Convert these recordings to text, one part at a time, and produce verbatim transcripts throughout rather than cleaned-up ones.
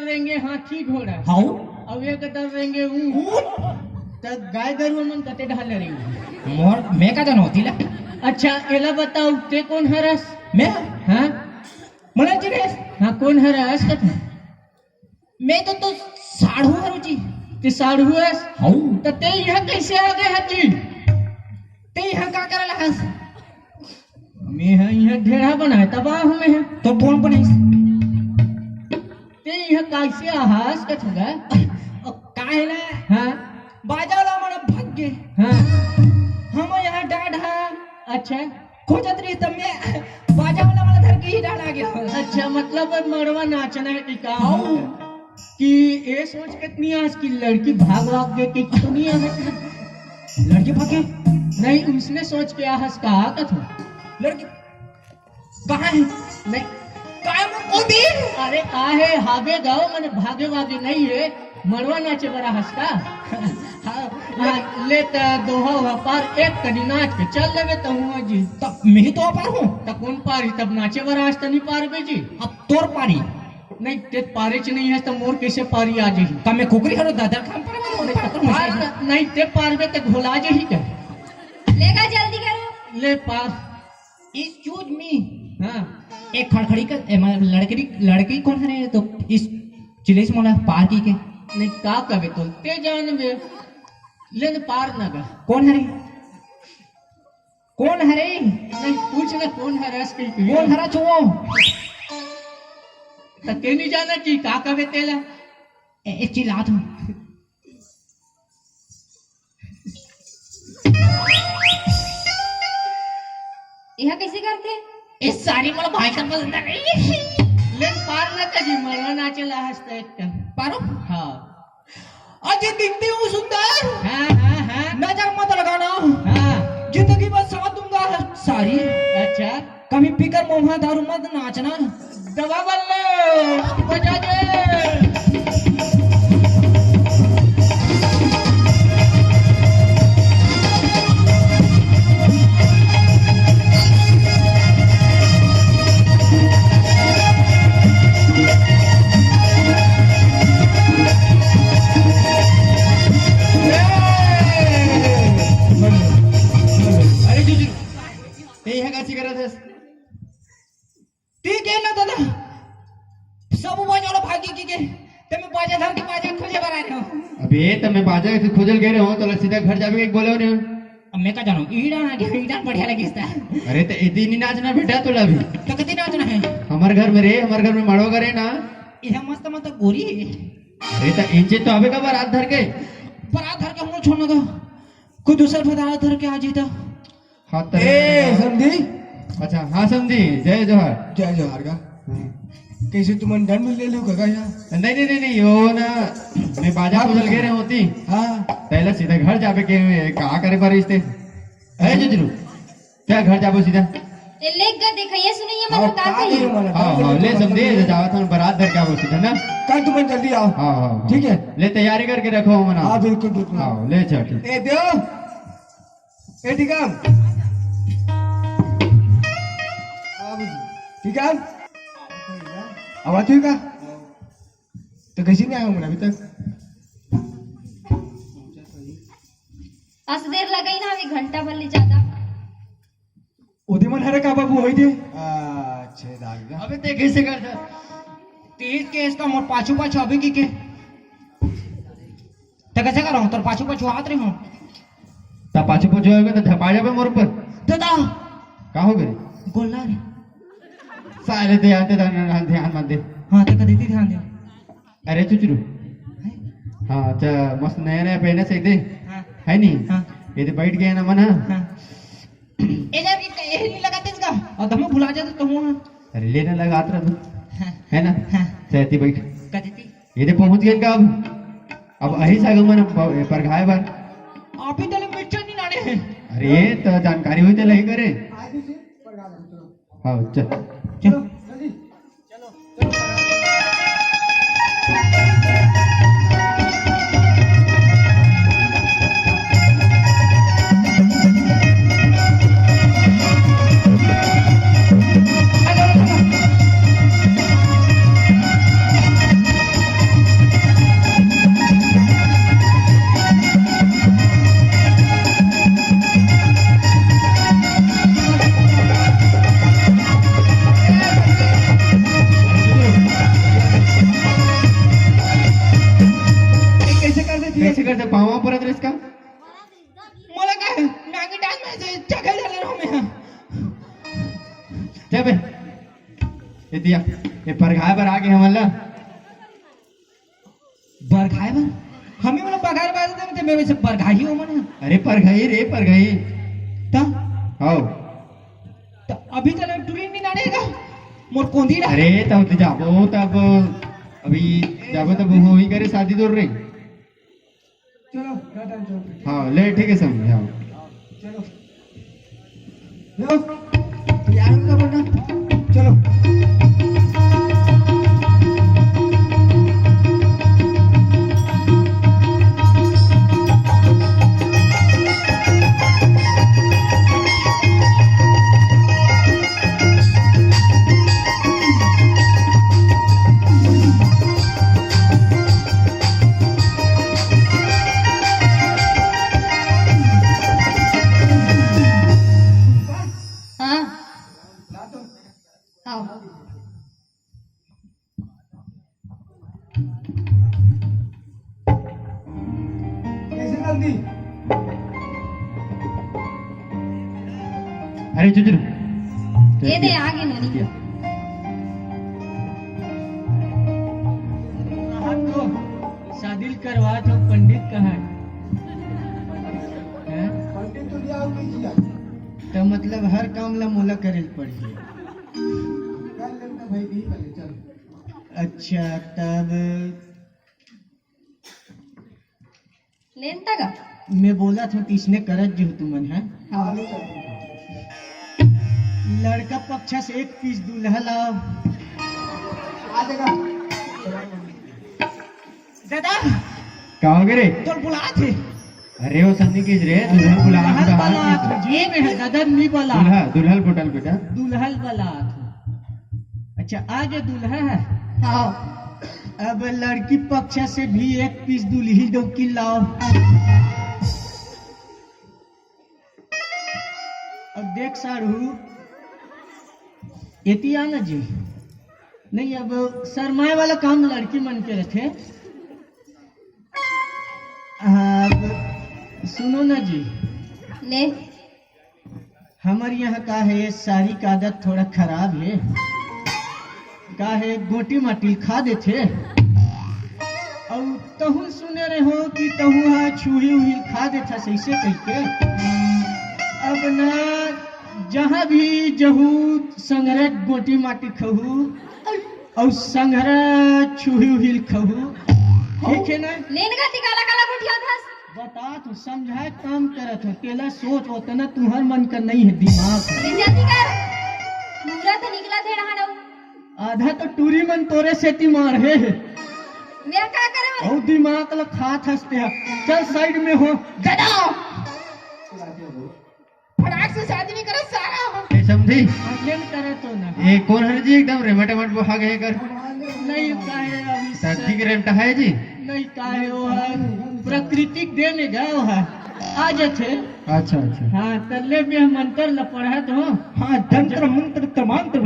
रेंगे हाथी घोड़ा। हाउ? अउ एक दर रेंगे ऊंट। ऊंट? त गाय गरु मन कते ढाल ले रही? मोर, मैं का जानो होती ला? अच्छा, एला बताओ, ते कोन हरस? मैं? हाँ? मला जी रे। हाँ, कोन हरस कथे? मैं तो, तो साढ़ू हरु जी। ते साढ़ू हस? हाउ। त ते यहाँ कैसे आ गए हस जी? ते यहाँ का करल हस? मैं ह इहाँ ढेढ़ा बनाए तब आहूँ मैं ह। तो कौन बनाइस? ते इहाँ कैसे आहस कथंगा? ओ, काहे ना? हाँ। बाजा वाला मन भाग गे। हाँ। हम यहाँ डाढ़ा। अच्छा। खोजत रही तब मैं बाजा वाला वाला धर के ही डाढ़ा गया। अच्छा, मतलब अब मड़वा नाचना है कि का? हाँ। कि ये सोच के नहीं आहस कि लड़की भाग भाग गे कि तो नहीं आहस? लड़की भागे? नहीं, उसने सोच के आहस का कथू? लड़की कहाँ है? नहीं। काय में कोती? अरे का है, हावे गाँव मने भागे वागे नहीं है, मड़वा नाचे बर आहस का? हाँ, हाँ, ले त दोहा उहा पार एक कनी नाच के चल लेबे त हुआ जी। त मैं ही तो पार हूँ। त कौन पारी तब नाचे बर आहस त नहीं पारबे जी। अब तोर पारी। नहीं, ते पारे च नहीं है त मोर कैसे पारी आ जाही? त मैं कुकरी हरो दादा काम पर वाला अरे पार त कर मुझे। पार नहीं, ते पारबे त घोला जाही का? लेगा जल्दी करो। ले पार। Excuse me। हाँ। एक खड़खड़ी का, ए, मतलब, लड़की, लड़की कौन है रे? तो इस चिलेश मोला पार की के। नहीं, का कबे तो ते जानबे। ले न पार ना का। कौन है रे? कौन है रे? नहीं, पूछ ना कौन है रस के लिए। कौन हरा चुओ? त ते नहीं जाना कि का कबे तेला? ए, ए, चिल्लात हूँ। एहा कैसे करथे? ए सारी मोला भाई का पसंद नहीं। लेन पार ना करी, मरवा नाचे ला हंसता एक कन। पारो? हाँ। अजय दिखती हूँ सुंदर। हाँ, हाँ, हाँ। नजर मत लगाना। हाँ। जिंदगी भर साथ दूंगा सारी। अच्छा। कभी पीकर मोहा दारू मत नाचना। दबा बल्ले, बजा दे। अरे जुजरू, ते इहाँ का चिकरा थस? ठीक है ना दादा, सब बाजा वाला भागी की के, ते मैं बाजा धर के बाजा खोजे बर आ रहे हो। अबे, त मैं बाजा के खोजल गए रहे हो, तो सीधा घर जावे के बोले हो ने। अब मैं का जानू, ईड़ा ना गया, ईड़ा बढ़िया लगी इसका। अरे, तो इतनी नहीं नाचना बेटा, तोला भी। तो कति नाचना है? हमारे घर में रे, हमारे घर में मड़वा करे ना। ये मस्त मस्त गोरी है। अरे, तो इंचे तो अबे का बारात धर के। बारात धर के हम लोग छोड़ना था। कोई दूसरा बारात धर के आ जीता। हाँ, त ए, समधी। अच्छा, हाँ, समधी, जय जोहार। जय जोहार का। हाँ। कैसे तुमन दंड मिल ले लो काका यहाँ? नहीं, नहीं, नहीं, नहीं, वो ना, मैं बाजार हाँ, को चल गए रहे होती। हाँ। पहले सीधा घर जावे के, कहा करे पर रिश्ते। है जुजरू? क्या घर जाबो सीधा? ए, ले गा देखइया सुनइया मन हाँ, का का कही? दे मन, हाँ, का हाँ, दे ले मन, समधी, का दे। जावा था, बारात धर के आवो सीधा ना। कल तुमन जल्दी आओ। हाँ, हाँ, हाँ। ठीक है? ले तैयारी करके रखो मना। हाँ, बिल्कुल, बिल्कुल। हाँ, ले चल, ठीक। ए, देव। ए, ठीक है। ठीक है। आवाज ठीक है? तो कैसे नहीं आया हूँ अभी तक? अस देर लगई ना, अभी घंटा भर ले जादा। ओदे मन हरे का बाबू होई दे। अच्छा, दादा। अबे ते कैसे करता? तेज के इसका मोर पाछू पाछू अभी की के। त कैसे करो? तोर पाछू पाछू हाथ रे हो। त पाछू पाछू आएगा तो झपा जाबे मोर ऊपर। दादा। का हो गए? गोला रे। साले ध्यान दे, ध्यान, ध्यान, ध्यान मत दे। हाँ, त कदी ती ध्यान दे। अरे चुचरू। हैं? हाँ, अच्छा, मस्त नया नया पहने से दे। हाँ। है नी? हाँ। ये तो बैठ गया ना मन, हाँ? हाँ। ए, जब ये, ये नहीं लगाते इसका, और दमो भुला जाते तो हुआ। अरे, लेने लगा आत रहा तू। हाँ। है ना? हाँ। चाहती बैठ। कदी ती? ये तो पहुंच गए का अब। अब अही सागमन प-, परघाए बार। अभी तले मिर्चा नहीं लाने हैं। अरे, ये तो जानकारी हुई तो लही करे। हाँ, चल। चलो, जल्दी। ए बे, ए दिया, ए परघाए बर आगे हमन ला। बरघाए बर? हमें वाला पगार बार दे, ते मैं वैसे बरघाही हो मन। अरे परघाई रे, परघाई। ता? आओ। तो अभी तो टूरी नहीं नाड़ेगा। मोर कोंदी ना। अरे, तब तो जाबो, तब अभी जाबो, तब हो ही करे शादी तोर रे। चलो, टाटा, चलो। हाँ, ले, ठीक है, समझ, हाँ। चलो। लो, तैयार होगा बेटा। चलो। हाँ। हाँ। कैसे कर दी? अरे चुचुर। ये दे, आगे नोनी। शादी करवा तो पंडित कहाँ है? हैं? पंडित तो लिया, आऊ नहीं किया। तो मतलब हर काम ला मोला करे ल पड़ही। कर लेना भाई, नहीं कर ले, चल। अच्छा, तब लेनता का? मैं बोला था, किसने करत जो तुमन है? हाँ। लड़का पक्ष से एक पीस दूल्हा लाओ। आ जाएगा। दादा। का हो गे रे? तोर बुलात हे। अरे, वो सन्नी किस रे? दुल्हन बुला दुल्हन के बाहर बुलात की। हे। ये में है, दादा, नहीं बुला। दुल्हा, दुल्हन बोटल बेटा। दुल्हन बुलात हे। अच्छा, आज दुल्हा है। हाँ। अब लड़की पक्ष से भी एक पीस दुल्ही डौकी लाओ। अब देख साढ़ू, एती आना जी। नहीं, अब शर्माए वाला काम लड़की मन के रथे। अब सुनो ना जी। ले। हमर यहाँ का है, सारी का आदत थोड़ा खराब है। का है, गोटी माटी खा देथे। अउ तहूँ सुने रहे हो कि तहूँ हा छुही उही खा देथा सैसे कहिके। अब ना जहाँ भी जहू संघरा गोटी माटी खहू अउ संघरा छुही उही खहू। ठीक है ना? लेन का टिकाला काला गोठियाथस। बता, तू समझाए काम करत हो, तेला सोच, ओतना तुहर मन का नहीं है दिमाग। ए, जल्दी कर। पूरा तो निकला थे रहा ना। आधा तो टूरी मन तोरे सेती मार हे। मैं का करे? ओ दिमाग ल खात हंसते हैं। चल साइड में हो। दादा। फटाक से शादी नहीं करे सारा। ए, समधी। अगेन करे तो ना। ए, कौन हर जी एकदम रेमट रेमट बोहा गए कर? नहीं, काहे अभी सर्दी के रेमट है जी? नहीं, काहे वो है, प्राकृतिक देन है गा वो है। आ जाथे। अच्छा, अच्छा। हाँ, तल्ले में हम मंत्र ल पढ़त हो। हाँ, तंत्र मंत्र तमांत्र।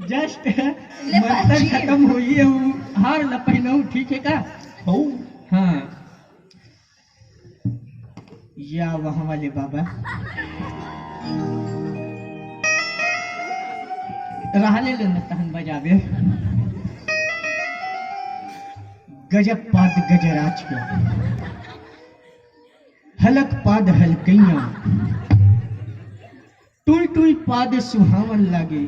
जस्ट ले मंत्र पाजी। खत्म होई है, वो हार ल पहिनऊ, ठीक है का? हो। हाँ। या वहाँ वाले बाबा। रहा ले लेना तहन बजाबे। गजब पाद गजराज के। हलक पाद हलकैया। टुई टुई पाद सुहावन लागे।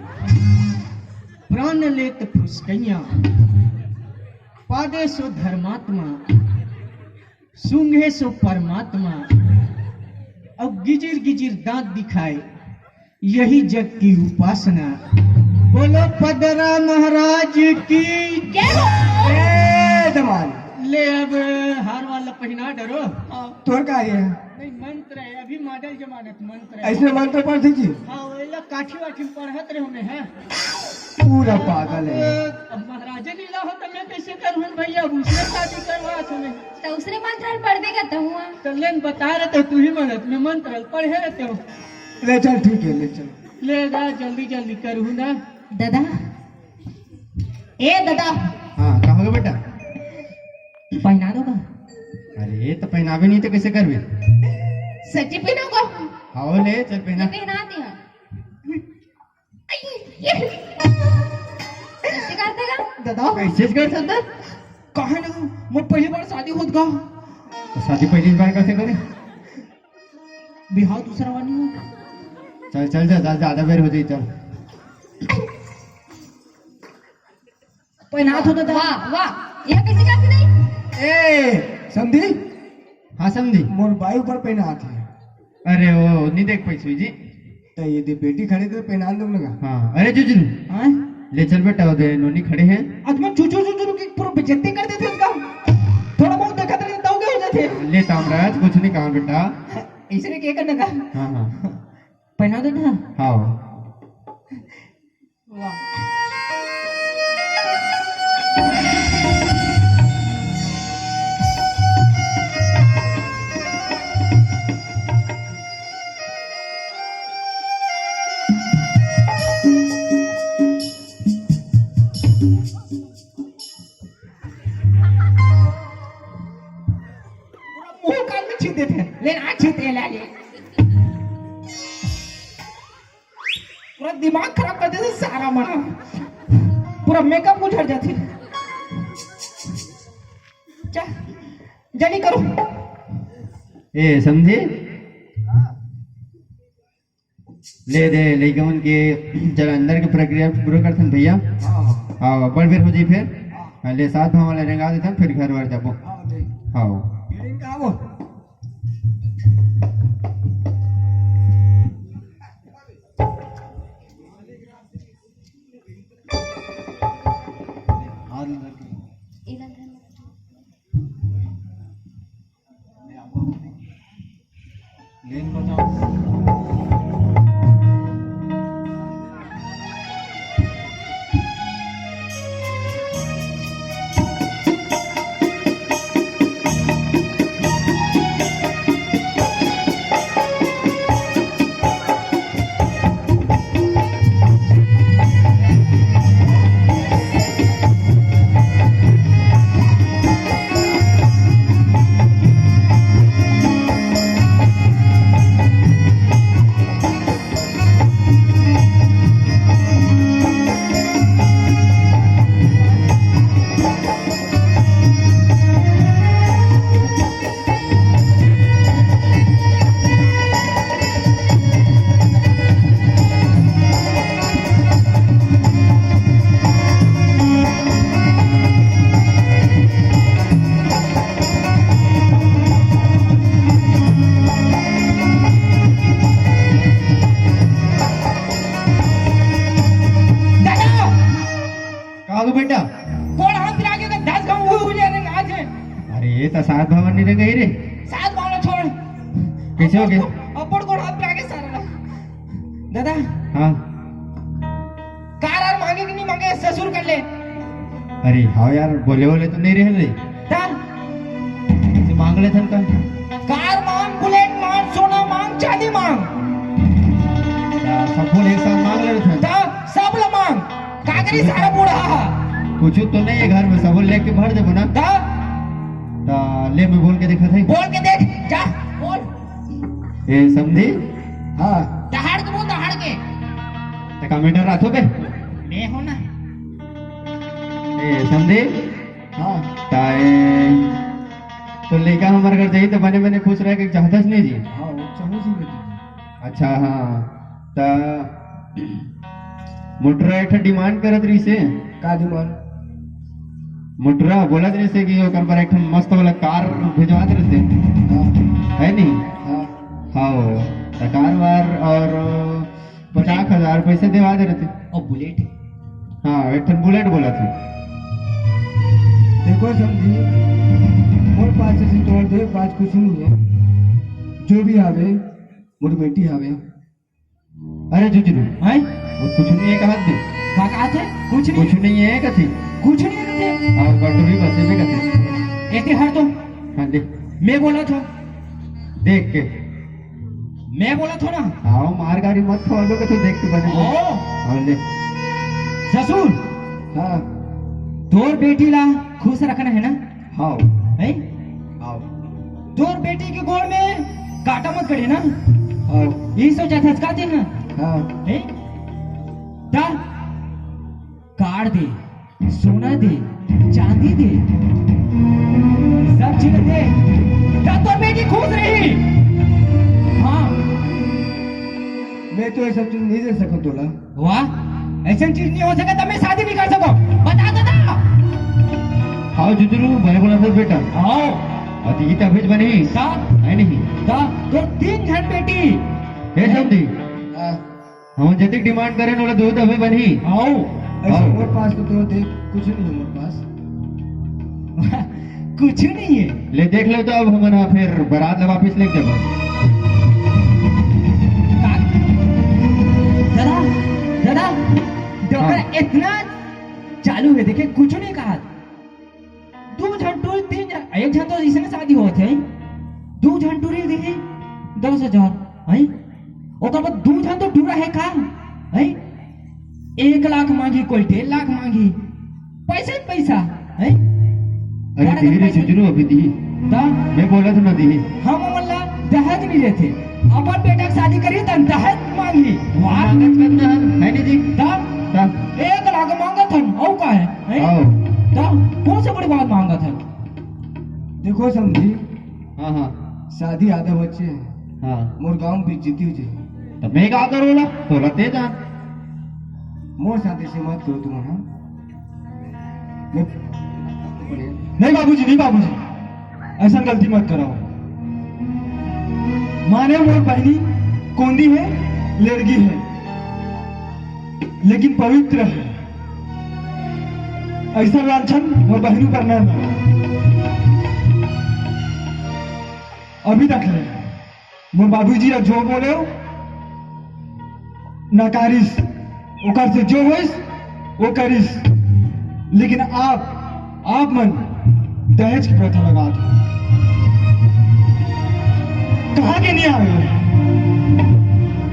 प्राण लेत फुसकैया। पादे सो धर्मात्मा। सूंघे सो परमात्मा, अब गिजिर गिजिर दांत दिखाए, यही जग की उपासना। बोलो पदरा महाराज की। जय हो। ए दमान। ले अब हार वाला पहिना डरो। तोर का है? नहीं, मंत्र है, अभी मॉडल जमानत मंत्र है। ऐसने मंत्र पढ़ दीजिए। हाँ, वो ला काठी वाठी पढ़त रहे होंगे, हैं? पूरा पागल है। अब, अब महाराजे लीला हो तो मैं कैसे करूँ भैया? अब उसने शादी करवा तुम्हें। तो उसने मंत्र पढ़बे का तो हुआ। तो लेन बता रहे तो तू ही मदद में मंत्र पढ़े रहते हो। ले चल, ठीक है, ले चल। ले जा, जल्दी जल्दी करू ना। दादा, ए दादा। हाँ, का होगा बेटा? पहना दो का? अरे, तो पहनावे नहीं तो कैसे करबे? सच्ची पहनाऊंगा। हाँ, ले चल पहना। ये पहना दिया। आई, कैसे करते का? दादा, कैसे कर सकता? काहे ना, मोर पहली बार शादी होत गा। तो शादी पहली बार कैसे करे? बिहाव दूसरा वाली हो। चल, चल, जा, जा, ज्यादा बेर हो जाई, चल। पहनात हो दादा। वाह, वाह, ये कैसे करते नहीं? ए, समधी? हाँ, समधी। मोर बाई ऊपर पहनात है। अरे, वो नहीं देख पाई सुई जी। तो ये दे बेटी खड़े तो पहनान दो लगा। हाँ, अरे जुजुरू। हाँ? ले चल बेटा, वो दे नोनी खड़े हैं। आज मैं चुचुर चुचुर की पूरा बेइज्जती कर देते उसका। थोड़ा बहुत देखा तेरे ताऊ के हो जाते। ले तामराज, कुछ नहीं कहा बेटा। इसने क्या करने का? हाँ, हाँ। पहना देता। हाँ। वाह। पूरा मुंह कान में छींट देते हैं। ले ना, छींट ले, ले, ले। पूरा दिमाग खराब कर देते सारा मना। पूरा मेकअप उझड़ जाते। जा, जल्दी करो। ए, समधी? ले दे, लइका मन के, चल, अंदर के प्रक्रिया पूरा करथन भैया। हाँ। हाँ, बड़ बेर हो जाई फिर। हाँ। हाँ, ले, सात भाव वाला रेंगा देथन, फिर घर वर जाबो। हाँ, ले। हाँ। ये रेंगा वो। दादा! का हो बेटा? कोन हाथ पिला के दस गांव हुए हुए रे आज है। अरे, ये तो सात भवन नहीं रह गई रे। सात भवन छोड़। कैसे हो गए? अब्बड़ कोन हाथ पिला के सारा। दादा। हाँ। कार आर मांगे कि नहीं मांगे, ससुर कर ले। अरे हाँ यार, बोले बोले तो नहीं रहे रे। ता? ऐसे मांग लेथन का? कार मांग, बुलेट मांग, सोना मांग, चांदी मांग। ता सब बोले एक साथ मांग लेथन। ता सब ला मांग। का करी सारा बूढ़ा? कुछ तो नहीं है घर में, सब लेके भर देबो ना। ता? ता ले, मैं बोल के दिखा थे। बोल के देख, जा, बोल। ए, समधी? हाँ। दहाड़ के बोल, दहाड़ के। त का मैं डराथों बे? मैं हो ना। ए, समधी? हाँ। ताए, तो लइका हमर घर जाही त बने बने खुश रहे के चाहतस नहीं जी? हाँ, वो चाहूँ जी बेटी। अच्छा, हाँ। त मोटरा एक ठन demand करत रहिसे। का demand? मोटरा बोलत रहिसे कि ओकर बर एक ठन मस्त वाला कार भिजवा दे रहिसे। हाँ। है नहीं? हाँ। हाँ, त कार वार और पचास हजार पैसे देवा दे रहिसे। और बुलेट? हाँ, एक ठन बुलेट बोलत हे। देखो समधी, मोर पास ऐसे तोड़ दे, पास कुछ नहीं है। जो भी आवे, मोर बेटी आवे। अरे जुजरू, हैं? वो कुछ नहीं है, कहा दे। का कहा थे? कुछ नहीं। कुछ नहीं है, कथी? कुछ नहीं है, कथी? हाँ, कटोरी बसे में कथी? एती हट तो। हाँ, दे। मैं बोला था। देख के। मैं बोला था ना। आओ, मार गारी मत खवा दो, कथी देख के बने। ओ। और ले। ससुर। हाँ। तोर बेटी ला खुश रखना है ना? हाँ। हैं? हाँ। तोर बेटी के गोड़ में कांटा मत गड़े ना? हाँ। यही सोचा था इसका दिन ना? हाँ। हैं? ता दे, सोना दे, चांदी दे, सब चीज दे, तब तो बेटी खुश रही। हाँ, मैं तो ये सब चीज नहीं दे सकूं तोला। वाह, ऐसा चीज नहीं हो सके, तब मैं शादी नहीं कर सकूं। बता दादा। हाँ जुजरू, बने बोला था बेटा। हाँ। अउ ये तबीयत बनी। का? है नहीं। का? तो तीन झन बेटी। हे समधी। हाँ। हम जतिक डिमांड करेन, ओला दो तभे बनही। आओ। ऐसे आओ। मोर पास तो, तो देख, कुछ नहीं है मोर पास। कुछ नहीं है। ले देख लो तो अब हमन ह फिर बारात ला वापस लेके जाबो। का-, दादा, दादा, डॉक्टर हाँ। इतना चालू है, देखे कुछ नहीं कहा। दू झन टूरी, तीन झन, एक झन तो इसने शादी होत है, दू झन टूरी दिही दस हजार, हैं? ओकर बाद दू झन तो टूरा है का, हैं? एक लाख मांगी, कोई डेढ़ लाख मांगी, पैसा ही पैसा, हैं? अरे बड़ा दिही रे पैसा। जुजरू, अभी दिही। ता? मैं बोला था ना दिही। हम ओमन ला दहेज नहीं देते, अपन बेटा के शादी करी त दहेज मांगी। वाह। मांगत कतना है, है नहीं जी? ता? ता? एक लाख मांगत हन, अउ का है? हैं? आओ। ता? कौन से बड़ी बात मांगत हन? देखो समधी, हाँ, हाँ। शादी आधा बच्चे है। हाँ। मोर गांव में बेइज्जती हो जाए। तो मैं का करूँ ना? तो लते जान। मोर साथ ऐसे मत करो तुम, हाँ? मैं नहीं बाबूजी, नहीं बाबूजी, ऐसा गलती मत कराओ। माने मोर बहनी कोंदी है, लड़की है, लेकिन पवित्र है। ऐसा लांछन मोर बहनी पर ना, ना। अभी तक ले मोर बाबूजी ला जो बोले हो, नकारिस, ओकर से जो होइस, वो करिस। लेकिन आप, आप मन दहेज की प्रथा लगात हो। कहाँ के नहीं आवे?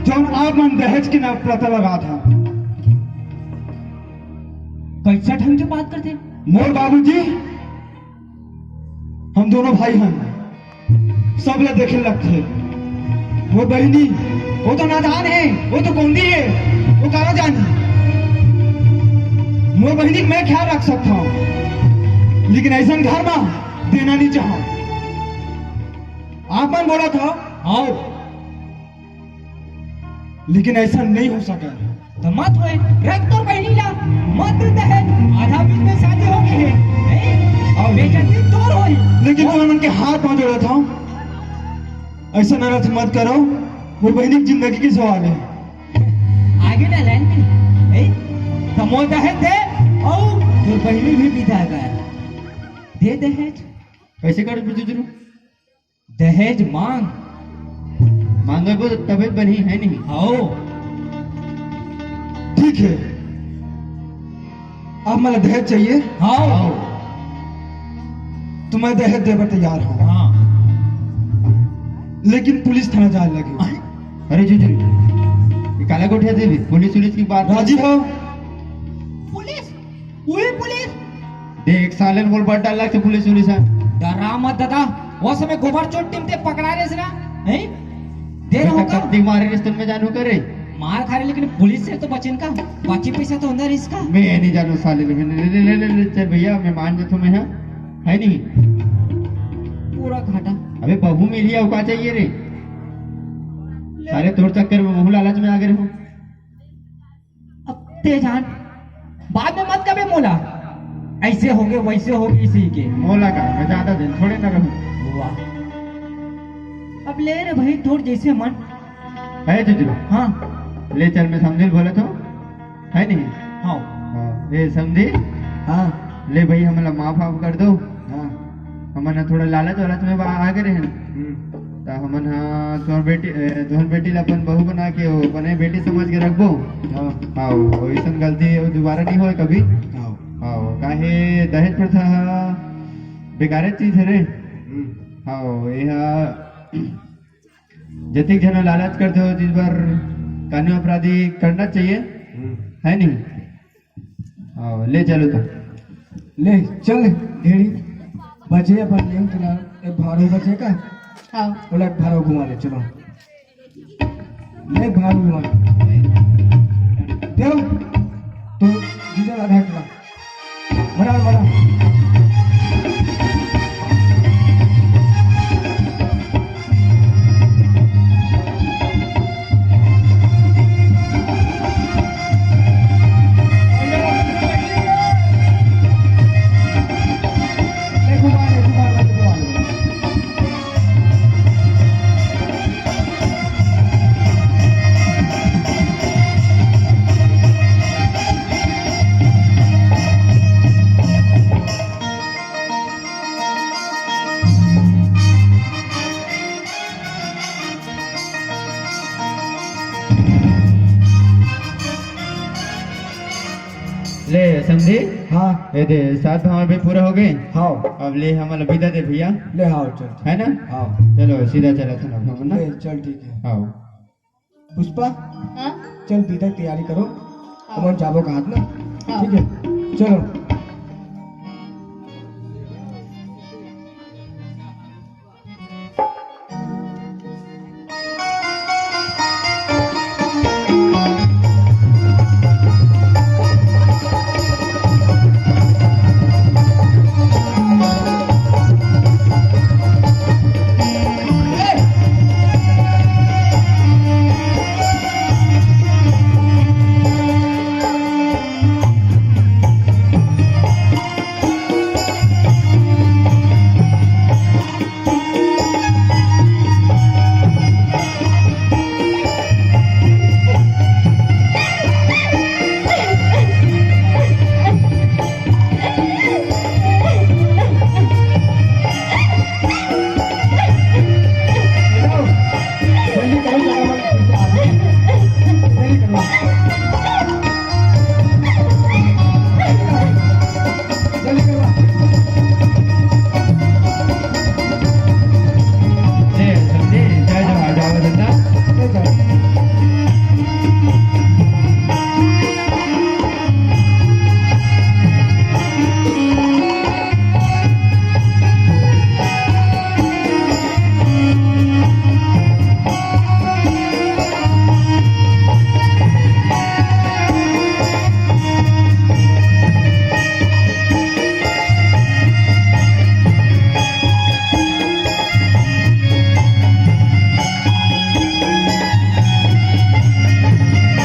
जौन आप मन दहेज की ना प्रथा लगात हो। कैसा ढंग से बात करते? मोर बाबूजी, हम दोनों भाई हन, सब ला देखे लगथे। वो बहिनी, वो तो नादान है, वो तो कोंदी है, वो काला जानी। मोर बहिनी के मैं ख्याल रख सकता हूँ, लेकिन ऐसा घर में देना नहीं चाहूँ। आप मन बोला था, आओ, लेकिन ऐसा नहीं हो सका। तो मत होए, रख तोर बहिनी ला, मत दे दहेज, आधा बीच में शादी हो गई है, नहीं? और बेइज्जती तोर होई। लेकिन और तुम उनके हाथ में जोड़ा था, ऐसा नरक मत करो, वो बहिनी की जिंदगी की सवाल है। आगे ना लाइन में, नहीं? तो मोर दहेज दे, और तोर बहिनी भी विदा कर दे दहेज। कैसे कर बुजुर्ग? दहेज मांग। मांगबो तबे बनही, है नहीं? आओ। ठीक है, अब मोला दहेज चाहिए। आओ। तो मैं दहेज देबर तैयार हूँ। हाँ। लेकिन पुलिस थाना जाए लगे। अरे जुजरू, ये काला गोठिया देवी, पुलिस उलिस की बात राजी हो? पुलिस? उही पुलिस? देख साले, मोर बर डर लगथे पुलिस उलिस ह। डरा मत दादा, वो समय गोबर चोट टीम ते पकड़ा रहे ना, हैं? देर हो का? कत्ती मारे रिश्तन में जानू करे। मार खा रहे, लेकिन पुलिस से तो बचेन का, बाकी पैसा तो अंदर इसका। मैं नहीं जानू साले, ले, ले, ले, चल भैया, मैं मान जाता हूँ मैं, हाँ? है नहीं? पूरा घाटा। अबे बहू मिली है, का चाहिए रे? सारे तोर चक्कर में बहू लालच में आ गए हो। अब ते जान, बाद में मत कबे मोला, ऐसे होगे, वैसे होगे, इसी के। मोला का, मैं ज्यादा दिन थोड़े ना रहूं। वाह। अब ले रे भाई, तोर जैसे मन। है जुजरू? हाँ। ले चल, मैं समझे बोला तो, है नहीं? हाँ। हाँ। ए समधी। हाँ। ले भाई, हमला माफ वाफ कर दो। हाँ। हमन ह थोड़ा लालच वालच में बा-, आ गए रहन। हम्म। त हमन ह तोहर बेटी, ए, तोहर बेटी ला अपन बहू बना के, ओ, अपने बेटी समझ के रखबो। हाँ। हाँ, ओ, ओइसन गलती ओ दोबारा नहीं होए कभी। हाँ। हाँ, काहे दहेज प्रथा ह बेकारे चीज है रे। हम्म। हाँ, ये ह जतिक झन लालच करथे, जिस बार कानून अपराधी करना चाहिए, हम्म। है नहीं? हाँ, ले चलो तो। ले चल, ढेड़ी बचे अपन लेंग चला, एक भारो बचे का? हाँ। बोला, एक भारो घुमा ले, चलो। ले भारो घुमा ले। देव, तो जीजा आधा किलो। ले समधी। हाँ। ए दे, सात भाव भी पूरा हो गए। हाँ। अब ले हमला बिदा दे भैया। ले, हाँ, चल, ठीक। है ना? हाँ। चलो, सीधा चला था ना, हम ना? ले, चल, ठीक है। हाँ। पुष्पा, हाँ? चल, बिदा के तैयारी करो। हाँ। हमन जाबो कहात ना। हाँ। ठीक है, चलो।